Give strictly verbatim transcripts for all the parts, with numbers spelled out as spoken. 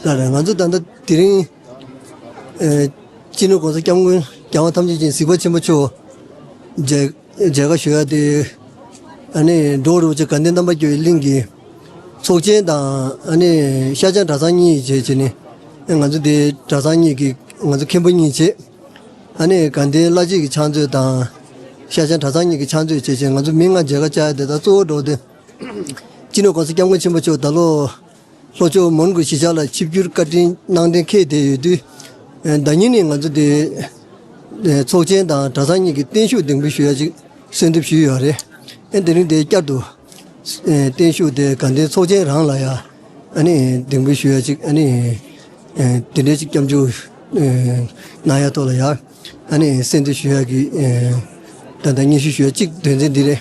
ད་རེད། ང་ཚོ་ད་ལྟ་དེ་རིང་ཨེ་སྤྱི་ནོར་༸གོང་ས་༸སྐྱབས་མགོན་རྒྱལ་དབང་ཐམས་ཅད་མཁྱེན་གཟིགས་པ་ཆེན་པོ་མཆོག་མཇལ་མཇལ་ཁ་ཞུ་ཡ་དེ། ཨ་ནི་འབྲོག་རུ་ཆེ་དགའ་ལྡན་རྣམ་པ་སྐྱོང་བའི་གླིང་གི་ཚོགས་ཆེན་དང་། ཨ་ནི་ཤར་བྱང་གྲྭ་ཚང་གཉིས་བྱས་བྱས་ནས། ཨ་ང་ཚོ་དེ་གྲྭ་ཚང་གཉིས་ཀྱི་ང་ཚོ་མཁན་པོ་གཉིས་བྱས། ཨ་ནི་དགའ་ལྡན་བླ་སྤྱི་གི་ཕྱག་མཛོད་དང་། ཤར་བྱང་གྲྭ་ཚང་གཉིས་ཀྱི་ཕྱག་མཛོད་བྱས་བྱས། ང་ཚོ་མི་ལྔ་མཇལ་ཁ་བཅར་ཡ་དེ། ད་གཙོ་བོ་འགྲོ་དེ། སྤྱི་ནོར་༸གོང་ས་༸སྐྱབས་མགོན་ཆེན་པོ་མཆོག་ད་ལོ་ལྷོ་ཕྱོགས་མོན་གྷོ་གཞིས་ཆགས་ལ་ཆིབས་བསྒྱུར་བཀའ་དྲིན་གནང་གཏན་འཁེལ་བསྡད་ཡོད་དུས། ཨ་ཟླ་ཉིན་ནས་ང་ཚོ་དེ་ཚོགས་ཆེན་དང་གྲྭ་ཚང་གཉིས་ཀྱི་བརྟན་བཞུགས་གདན་འབུལ་ཞུ་ཡ་ཅིག་གསོལ་འདེབས་ཞུས་ཡོད་རེད། ཨ་དེ་རིང་དེ་བསྐྱར་དུ་ཨ་བརྟན་བཞུགས་དེ་དགའ་ལྡན་ཚོགས་ཆེན་རང་ལ་ཡ། ཨ་ནི་གདན་འབུལ་ཞུ་ཡ་ཅིག་ཨ་ནི་ཨ་དེ་འདྲའི་ཅིག་སྐྱབས་འཇུག་ཨ་གནང་ཡ་ཐོག་ལ་ཡ། ཨ་ནི་གསོལ་འདེབས་ཞུ་ཡ་གི་ཨ་ད་ལྟ་སྙན་ཞུ་ཞུ་ཡ་ཅིག་དོན་ཚན་འདི་རེད།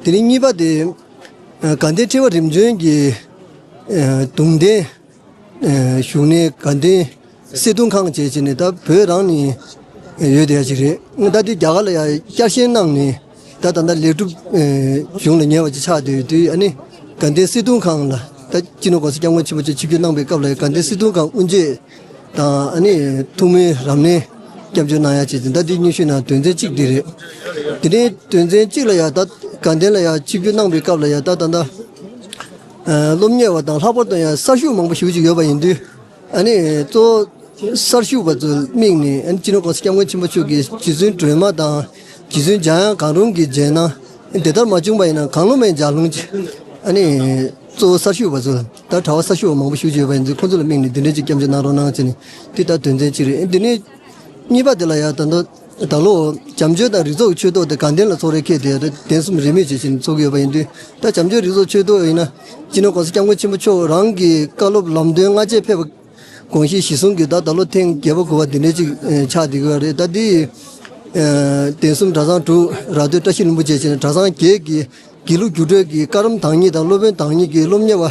དེ་རིང་གཉིས་པ་དེ། ཨ་དགའ་ལྡན་ཁྲི་པ་རིམ་བྱོན་གྱི་ཨ་གདུང་རྟེན། ཨ་བཞུགས་གནས་དགའ་ལྡན་སིལ་སྡོང་ཁང་བཅས་བྱས་ནས། ད་བོད་རང་ནས་ཡོད་བསྡད་ཡ་ཅིག་རེད། ད་དེ་རྒྱ་གར་ལ་ཡ་བསྐྱར་བཞེངས་གནང་ནས། ད་ད་ལྟ་ལེགས་གྲུབ་ཨ་གཞུང་ལ་ཉེ་བ་ཅིག་ཆགས་བསྡད་ཡོད་དུས། ཨ་ནི་དགའ་ལྡན་སིལ་སྡོང་ཁང་ལ་ད་སྤྱི་ནོར་༸གོང་ས་༸སྐྱབས་མགོན་ཆེན་པོ་མཆོག་ཆིབས་བསྒྱུར་གནང་པའི་སྐབས་ལ་ཡ་དགའ་ལྡན་སིལ་སྡོང་ཁང་དབུ་འབྱེད་དང་། ཨ་ནི་ཐུགས་སྨོན་རབ་གནས་སྐྱབས་འཇུག་གནང་ཡ་བྱས་ཏེ། ད་འདི་སྙན་ཞུ་ནང་དོན་ཚན་གཅིག་འདི་རེད། དེ་ནས་དོན་ཚན་གཅིག་ལ་ཡ། ད་དགའ་ལྡན་ལ་ཡ་ཆིབས་བསྒྱུར་གནང་པའི་སྐབས་ལ་ཡ། ད་ད་ལྟ་ཨ་སློབ་གཉེར་བ་དང་ལྷག་པར་དུ་ཡང་གསར་ཞུགས་མང་པོ་ཞེ་པོ་ཅིག་ཡོད་པ་ཡིན་དུས། ཨ་ནི་གཙོ་བོ་གསར་ཞུགས་པ་ཚོ་དམིགས་ནས། ཨ་ནི་སྤྱི་ནོར་༸གོང་ས་༸སྐྱབས་མགོན་ཆེན་པོ་མཆོག་གི་རྗེ་བཙུན་སྒྲོལ་མ་དང་། རྗེ་བཙུན་འཇམ་དབྱངས་གང་རུང་གི་རྗེས་གནང་། དེ་ལྟར་མ་བྱུང་པ་ཡིན་ན་གང་བློ་མེད་ལྗགས་ལུང་ཅིག་ཨ་ནི་གཙོ་བོ་གསར་ཞུགས་པ་ཚོ། ད་གྲྭ་པ་གསར་ཞུགས་པ་མང་པོ་ཞེ་པོ་ཅིག་ཡོད་པ་ཡིན་དུས། ཁོང་ཚོ་ལ་དམིགས་ནས་འདི་འདྲའི་ཅིག་སྐྱབས་འཇུག་གནང་རོགས་གནང་བྱས་ནས། དེ་ད་དོན་ཚན་གཅིག་རེད། འདི་ནས་གཉིས་པ་དེ་ལ་ཡ། ད་ལྟ་ད་ལོ་བྱམས་ཆོས་དང་རིགས་ཚོགས་ཀྱི་ཆོས་ཐོག་དེ་དགའ་ལྡན་ལ་ཚོགས་རེས་འཁེལ་ཏེ། ད་གདན་གསུམ་རིས་མེད་བྱས་བྱས་ནས་ཚོགས་ཀྱི་ཡོད་པ་ཡིན་དུས། ད་བྱམས་ཆོས་རིགས་ཚོགས་ཆོས་ཐོག་ཡིན་ན། སྤྱི་ནོར་༸གོང་ས་༸སྐྱབས་མགོན་ཆེན་པོ་མཆོག་རང་གི་བཀའ་སློབ་ལམ་སྟོན་སྔ་རྗེས་ཕེབས་པ་དགོངས་གཞི་གཞི་བཟུང་གིས། ད་ད་ལོ་ཐེངས་བརྒྱད་པ་དགུ་པ་འདི་འདྲའི་ཅིག་ཨ་ཆགས་བསྡད་ཀྱི་ཡོད་རེད། ད་འདི་ཨ་གདན་གསུམ་གྲྭ་ཚང་དྲུག་ར་སྟོད་བཀྲ་ཤིས་ལྷུན་པོ་བཅས་བྱས་ནས་གྲྭ་ཚང་བརྒྱད་ཀྱི་དགེ་ལུགས་རྒྱུགས་སྤྲོད་ཀྱི་བཀའ་རམས་དང་ཉིད་དང་། སློབ་དཔོན་དང་ཉིད་ཀྱི་སློབ་གཉེར་བ་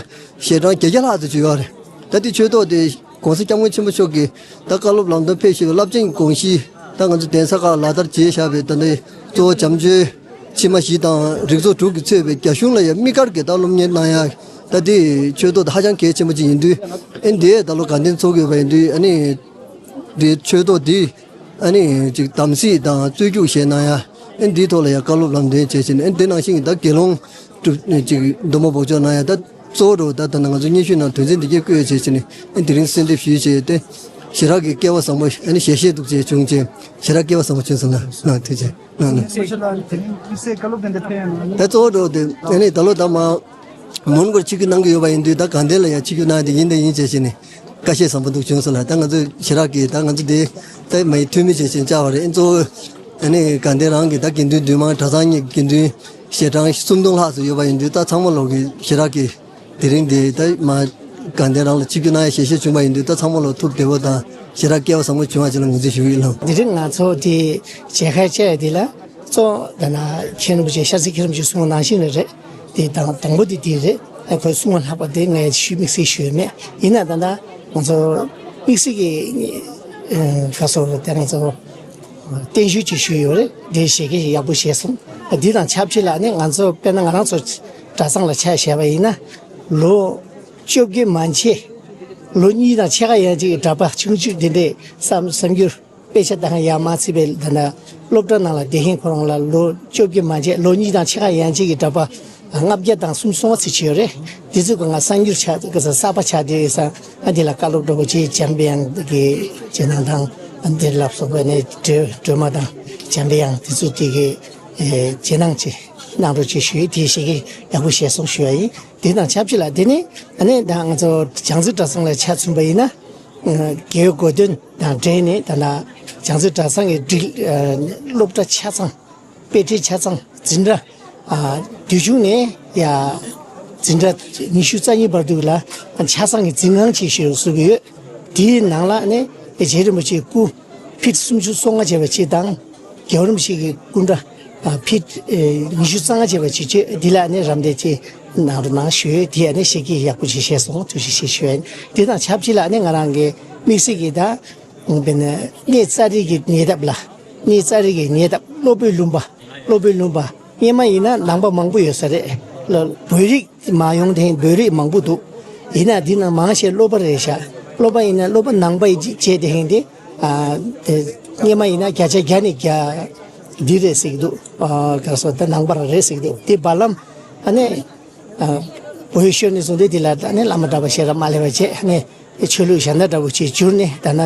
ཞལ་གྲངས་བརྒྱད་བརྒྱ་ལྷག་ཙམ་ཅིག་ཡོད་རེད། ད་འདི་ཆོས་ཐོག་དེ་༸གོང་ས་༸སྐྱབས་མགོན་ཆེན་པོ་མཆོག་གིས་ད་བཀའ་སློབ་ལམ་སྟོན་ཕེབས་བཞིན་པའི་རླབས་ཆེན་གྱི་དགོངས་གཞི། ད་ང་ཚོ་གདན་ས་ཁག་ལག་བསྟར་བྱས་བཞག་པའི། ད་ལྟ་གཙོ་བོ་བྱམས་ཆོས་ཕྱི་མ་བཞི་དང་རིགས་ཚོགས་དྲུག་གིས་གཙོས་པའི་རྒྱ་གཞུང་ལ་ཡང་དམིགས་བཀར་གྱིས་ད་སློབ་གཉེར་གནང་ཡ། ད་འདི་ཆོས་ཐོག་ད་ཧ་ཅང་གལ་ཆེན་པོ་ཅིག་ཡིན་དུས། ཨ་འདི་ད་ལོ་དགའ་ལྡན་ཚོགས་ཀྱི་ཡོད་པ་ཡིན་དུས། ཨ་ནི་འདི་ཆོས་ཐོག་འདི་ཨ་ནི་ཅིག་དམ་ཚིག་དང་རྩོད་རྒྱུགས་བཞེས་གནང་ཡ། ཨ་འདིའི་ཐོག་ལ་ཡང་བཀའ་སློབ་ལམ་སྟོན་བྱས་བྱས་ནས། ཨ་འདི་ནང་བཞིན་གྱི་ད་དགེ་སློང་གྲུབ་ཅིག་སྡོམ་པ་འབོགས་ཆོག་གནང་ཡ། ད་གཙོ་བོ་ད་ད་ང་ཚོ་སྙན་ཞུ་ནང་དོན་ཚན་འདི་གས་བཀོད་བྱས་བྱས་ནས། ཨ་དེ་རིང་གསོལ་འདེབས་ཞུས་བྱས་ཏེ། ཞེ་དྲག་གི་སྐལ་བ་བཟང་པོ། ཨ་ནི་ཞལ་བཞེས་འདུག་ཅེས་བྱུང་བྱས། ཞེ་དྲག་སྐལ་བ་བཟང་པོ་བྱུང་སོང་ལ། ཐུགས་རྗེ་ཆེ། ཨ་ནི་སོ་ཞེ་ལ་དེ་རིང་དམིགས་བསལ་བཀའ་སློབ་དེ་འདྲ་ཕེབས་ཡོང་ན། ད་གཙོ་བོ་འགྲོ་དེ། ཨ་ནི་ད་ལོ་ད་མ་མོན་གྷོར་ཆིབས་བསྒྱུར་གནང་གི་ཡོད་པ་ཡིན་དུས། ད་དགའ་ལྡན་ལ་ཡང་ཆིབས་བསྒྱུར་གནང་ཡ་དེ་ཡིན་དང་ཡིན་བྱས་བྱས་ནས། ཁ་ཞེ་བཟང་པོ་འདུག་བྱུང་སོང་ལ། ད་ང་ཚོ་ཞེ་དྲག་གི་ད་ང་ཚོ་དེ་ད་མ་ཡི་འཐུས་མི་བྱས་བྱས་བཅར་བ་རེད། ཨ་གཙོ་བོ་ཨ་ནི་དགའ་ལྡན་རང་གི་ད་དགེ་འདུན་འདུས་མང་། གྲྭ་ཚང་གཉིས་དགེ་འདུན་ཞལ་གྲངས་སུམ་སྟོང་ལྷག་ཙམ་ཡོད་པ་ཡིན་དུས། ད་ཚང་མ་ལོག་གི་ཞེ་དྲག་གི་དེ་རིང་འདི་ད་མ་དགའ་ལྡན་རང་ལ་ཆིབས་བསྒྱུར་གནང་ཡ་ཞལ་བཞེས་བྱུང་བ་ཡིན་དུས། ད་ཚང་མ་ལོ་ཐུགས་བདེ་པོ་དང་ཞེ་དྲག་སྐལ་བ་བཟང་པོ་བྱུང་བ་ཅིག་ལ་ངོས་འཛིན་ཞུ་གི་ཡིན་ལགས། དེ་རིང་ང་ཚོ་དེ་མཇལ་ཁ་བཅར་ཡ་དེ་ལ་གཙོ་ད་ན་མཁན་རིན་པོ་ཆེ་ཤཱསྟྲི་མཁན་རིན་པོ་ཆེ་གསུང་བ་ནང་བཞིན་རེད། དེ་དང་དང་པོ་དེ་དེ་རེད། ཨ་ཁོས་གསུང་བ་ལྷག་པ་དེ་ངས་ཞུ་དམིགས་བསལ་ཞུ་ཡོད་མེད། ཡིན་ན་ད་ལྟ་ང་ཚོ་དམིགས་བསལ་གྱི་ཨ་ག་སོ་རེད། དེ་ང་ཚོ་བརྟན་བཞུགས་ཅིག་ཞུས་ཡོད་རེད། དེ་ཞལ་གྱིས་ཡག་པོ་བཞེས་སོང་། འདི་དང་ཆབས་ཅིག་ལ་ནི་ང་ཚོ་དཔེར་ན་ང་རང་ཚོ་གྲྭ་ཚང་ལ་ཆ་བཞག་པ་ཡིན་ན། ལོ་བཅོ་བརྒྱད་མན་ཆད། ལོ་གཉིས་དང་ཕྱེད་ཀ་ཡན་ཆད་ཀྱི་གྲྭ་པ་ཆུང་ཆུང་དེ་འདྲས་བསམ་བསམ་འགྱུར་དཔེ་ཆ་ལྟ་མཁན་ཡང་མ་ཚད་པའི། ད་ལྟ་སློབ་གྲྭ་ནང་ལ་བསྡད་མཁན་ཁོ་རང་ལ་ལོ་བཅོ་བརྒྱད་མན་ཆད། ལོ་གཉིས་དང་ཕྱེད་ཀ་ཡན་ཆད་ཀྱི་གྲྭ་པ་ལྔ་བརྒྱ་དང་སུམ་ཅུ་སོ་ལྔ་ཙམ་ཅིག་ཡོད་རེད། དེ་ཚོ་གི་ང་གསར་འགྱུར་ཆགས་གི་ས་གསར་པ་ཆགས་བསྡད་ཡོད་ས། ཨ་འདི་ལ་བཀའ་སློབ་སྤྲོ་པོ་བྱས། འཇམ་དཔལ་དབྱངས་ཀྱི་རྗེས་གནང་དང་། ཨ་འདི་ལ་སོགས་པ་ནས་སྒྲོལ་སྒྲོལ་མ་དང་འཇམ་དཔལ་དབྱངས་དེ་ཚོ་དེ་གི་ཨེ་རྗེས་གནང་ཅིག་གནང་རོགས་ཅེས་ཞུས། དེའི་ཞལ་གྱིས་ཡག་པོ་བཞེས་སོང་ཞུ་བ་ཡིན། དེ་དང་ཆབས་ཅིག་ལ་དེ་ནི་ཨ་ནི་ད་ང་ཚོ་བྱང་རྩེ་གྲྭ་ཚང་ལ་ཆ་མཚོན་པ་ཡིན་ན། ཨ་རྒྱལ་བའི་གོ་སྟོན་དང་འབྲེལ་ནས། ད་ལྟ་བྱང་རྩེ་གྲྭ་ཚང་གི་སྒྲིག་ཨ་སློབ་གྲྭ་ཆ་ཚང་། དཔེ་ཁྲིད་ཆ་ཚང་འཛིན་གྲྭ། ཨ་དུས་ཆུང་ནས་ཡ་འཛིན་གྲྭ་ཉི་ཤུ་རྩ་གཉིས་བར་དུ་ལ་ཆ་ཚང་གི་འཛིན་ཁང་ཅིག་ཞིག་བཟོ་གི་ཡོད། དེའི་ནང་ལ་ནི་རྗེ་རིན་པོ་ཆེའི་སྐུ་ཕིཊ་སུམ་ཅུ་སོ་ལྔ་བྱས་པ་ཅིག་དང་། རྒྱལ་བ་རིན་པོ་ཆེ་གི་སྐུ་འདྲ་ཨ་ཕིཊ་ཨེ་ཉི་ཤུ་རྩ་ལྔ་བྱས་པ་ཅིག་བྱས། འདི་ལ་ནི་རམ་འདེགས་ཅིག་གནང་རོགས་གནང་ཞུས། དེ་ཡ་ནི་ཞལ་གྱིས་ཡག་པོ་ཅིག་བཞེས་སོང་། ཐུགས་རྗེ་ཆེ་ཞུ་ཡ་ཡིན། དེ་དང་ཆབས་ཅིག་ལ་ནི་ང་རང་གི་དམིགས་བསལ་གྱི་ད་དཔེར་ན་གནས་རྩ་རིག་གི་ཉེ་འདབས་ལ། གནས་རྩ་རིག་གི་ཉེ་འདབས་སློབ་དཔོན་ལུང་པ། སློབ་དཔོན་ལུང་པ་སྔོན་མ་ཡིན་ན་ནང་པ་མང་པོ་ཡོད་ས་རེད། ལ་བོད་རིགས་མ་ཡོང་དེ་བོད་རིགས་མང་པོ་འདུག། ཡིན་ན་འདི་ནང་མང་ཆེ་སློབ་པ་རེད་ཤག་སློབ་པ་ཡིན་ན་སློབ་པ་ནང་པ་ཡི་བྱས་དེ་ཧིན་དེ། དེ་སྔས་མ་ཡིན་ན་བརྒྱ་ཆ་བརྒྱ་ནས་བརྒྱ་འདི་རེད་ཟེར་གྱི་འདུག་ག་སོ་ད་ནང་པ་རང་རེད་ཟེར་གྱི་འདུག་དེ་བར་ལམ་ཨ་ནི། བོད་ཤོར་ནས་བཟུང་སྟེ་དེ་ལ་ད་ནི་བླ་མ་གྲྭ་པ་ཤེས་རབ་མ་ལེ་བ་བྱས་ནས་ཆོས་ལུགས་གཞན་དག་འདྲ་བོ་ཅིག་གྱུར་ནས་ད་ན་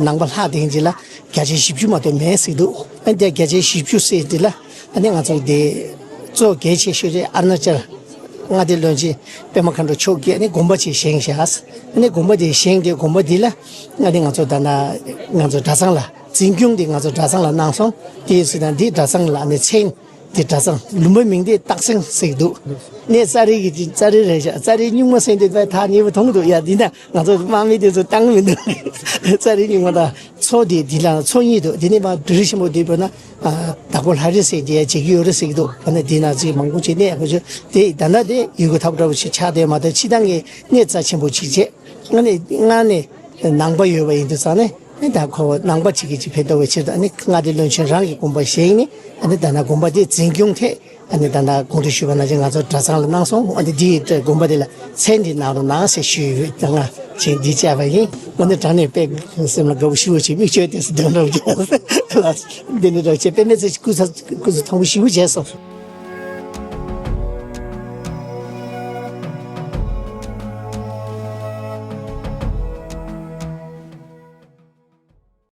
ནང་པ་ལྷག་དེ་ཡིན་ཅིག་ལ་བརྒྱ་ཆ་བཞི་བཅུ་མ་གཏོགས་མེད་ཟེར་འདུག་ཨ་འདི་བརྒྱ་ཆ་བཞི་བཅུ་ཟེར་འདི་ལ་ཨ་ནི་ང་ཚོ་དེ་གཙོ་གལ་ཆེ་ཤོས་དེ་ཨ་རུ་ན་ཅལ་མངའ་སྡེ་བློན་ཆེན་པད་མ་མཁའ་འགྲོ་མཆོག་གིས་ཨ་ནི་དགོན་པ་ཅིག་བཞེངས་བཞག་ཨ་ནི་དགོན་པ་དེ་བཞེངས་ཏེ་དགོན་པ་འདི་ལ་ཨ་ནི་ང་ཚོ་ད་ན་ང་ཚོ་གྲྭ་ཚང་ལ་འཛིན་སྐྱོང་དེ་ང་ཚོ་གྲྭ་ཚང་ལ་གནང་སོང་དེ་ཡིན་ཟེར་ན་འདི་གྲྭ་ཚང་ལ་ཨ་ནི་མཚན། འདི་གྲྭ་ཚང་ལུང་པའི་མིང་དེ་སྟག་སེང་ཟེར་གྱི་འདུག་གནས་ཙཱ་རི་གི་ཙཱ་རི་རེད་ཤག་ཙཱ་རི་སྨྱུག་མ་ཟེར་འདི་དཔེ་ཐག་ཉེ་པོ་མཐོང་གི་འདུག་ཡ་འདི་ན་ང་ཚོ་དམག་མི་དེ་ཚོ་བཏང་མི་འདུག་ཙཱ་རི་སྨྱུག་མ་དང་མཚོ་དེ་འདི་ལ་མཚོ་གཉིས་འདུག་དེ་ནས་མར་འབྲི་རི་ཆེན་པོ་དེ་བར་ན་བདག་པོ་ལྷ་རི་ཟེར་དེ་ཡ་བྱེད་ཀྱི་ཡོད་རེད་ཟེར་གྱི་འདུག་ཨ་ནི་དེ་ན་ཅིག་མང་པོ་ཅིག་གནས་ཁོ་ཚོ་དེ་ད་ལྟ་དེ་ཡུལ་སྐོར་འཐབ་འདྲ་བོ་ཞིག་ཆགས་བསྡད་མ་གཏོགས་ཕྱི་ཐང་གི་གནས་རྩ་ཆེན་པོ་ཅིག་བྱས། ང་ནི་ང་ནི་ནང་པ་ཡོད་པ་ཡིན་དུས་ཙང་ནས་ཨ་ནི་ད་ཁོ་ནང་པ་གཅིག་གིས་གཅིག་ཕན་ཐོགས་པའི་ཕྱིར་དུ་ཨ་ནི་མངའ་སྡེ་བློན་ཆེན་རང་གི་དགོན་པ་བཞེངས་ནས་ཨ་ནི་ད་ནང་དགོན་པ་དེ་འཛིན་སྐྱོང་ཐད་ཨ་ནི་ད་ནང་གོང་དུ་ཞུས་པ་ནང་བཞིན་ང་ཚོ་གྲྭ་ཚང་ལ་གནང་སོང་། ཨ་ནི་འདིའི་དགོན་པ་དེ་ལ་མཚན་འདི་གནང་རོགས་གནང་ཞེས་ཞུས་ཡོད། ད་ང་ཅིག་འདི་བྱས་པ་ཡིན། ཨ་ནི་དྲང་གནས་དཔེ་སེམས་ལ་དགའ་པོ་ཞེ་པོ་ཅིག་མིག་ཆུ་དེ་ཚོ་ལྡང་འགྲོ་བྱས་ལ་འདི་ནི་འདྲ་བྱས་དཔེ་མེད་ཚེ་སྐུ་ཚ་སྐུ་ཚ་ཐང་པོ་ཞེ་པོ་བྱས་སོང་།